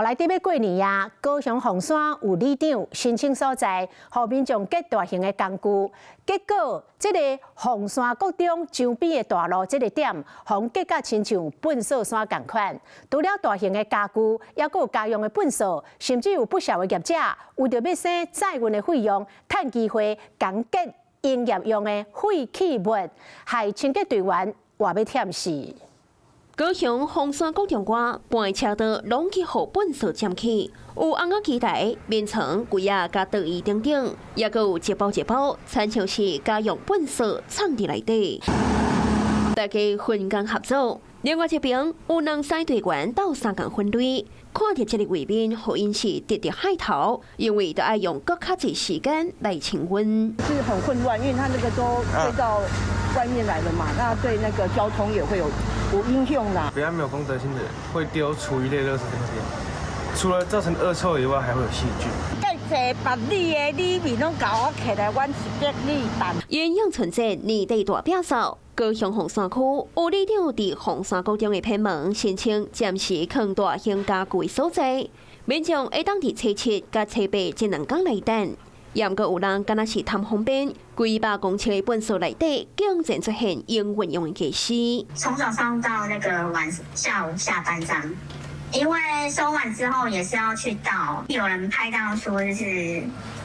來佇欲過年啊，高雄鳳山有里長申請所在，予民眾結大型的工具。結果，這个鳳山國中牆邊的大路這个點，予結甲親像糞埽山仝款。除了大型的家具，猶閣有家用的糞埽，甚至有不少的業者為著欲省載運的費用，趁機會共結營業用的廢棄物，害清潔隊員活欲忝死。高雄鳳山國中外，半車道攏去予糞埽佔去，有甕仔機台、眠床、櫃仔、佮桌椅等等，猶閣有一包一包，親像是家用糞埽藏佇內底。大家分工合作，另外一邊有兩三隊員鬥相共分類，看著這个畫面，予𪜶是直直害頭，因為著愛用閣較濟時間來清運。是很混亂，因為它那個都推到外面來了嘛，那對那個交通也會有影響啦。比較沒有公德心的人會丟廚餘類垃圾在那邊，除了造成惡臭以外，還會有細菌。這別里的里面攏共我起來，阮是別里等。因應春節年底大表掃，高雄鳳山區有里長佇鳳山國中的偏門申請暫時囥大型家具的所在，民眾會當佇初七佮初八這兩工來等。猶閣有人敢若是貪方便，幾百公尺的糞埽內底竟然出現營運用的家私。從早上到那個晚下午下班這樣，因為收完之後也是要去倒，有人拍到說就是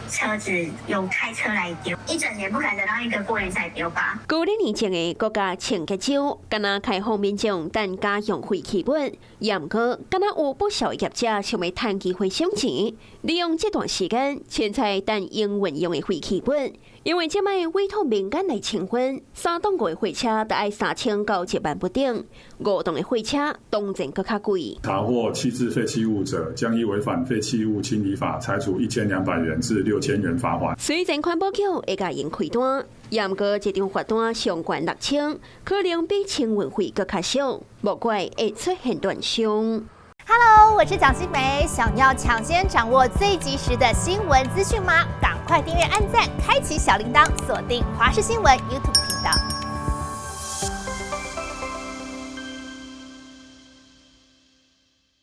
車子有開車來丟，一整年不可能等到一個過年才丟吧。舊年前的國家清潔週，敢若開放民眾等家用廢棄物，猶毋過敢若有不少業者想欲趁機會省錢，利用這段時間凊彩等營運用的廢棄物。因為這擺委託民間來清運，三棟五的貨車著愛3000到1萬不等，五棟的貨車當然閣較貴。查獲棄置廢棄物者，將依違反廢棄物清理法，裁處1200元至6000元罰鍰。雖然環保局會共𪜶開單，毋過這張罰單上懸6000，可能比清運費閣較俗，莫怪會出現亂象。 Hello，我是蔣新梅，想要搶先掌握最及時的新聞資訊嗎？趕快訂閱、按讚、開啟小鈴鐺，鎖定華視新聞 YouTube 頻道。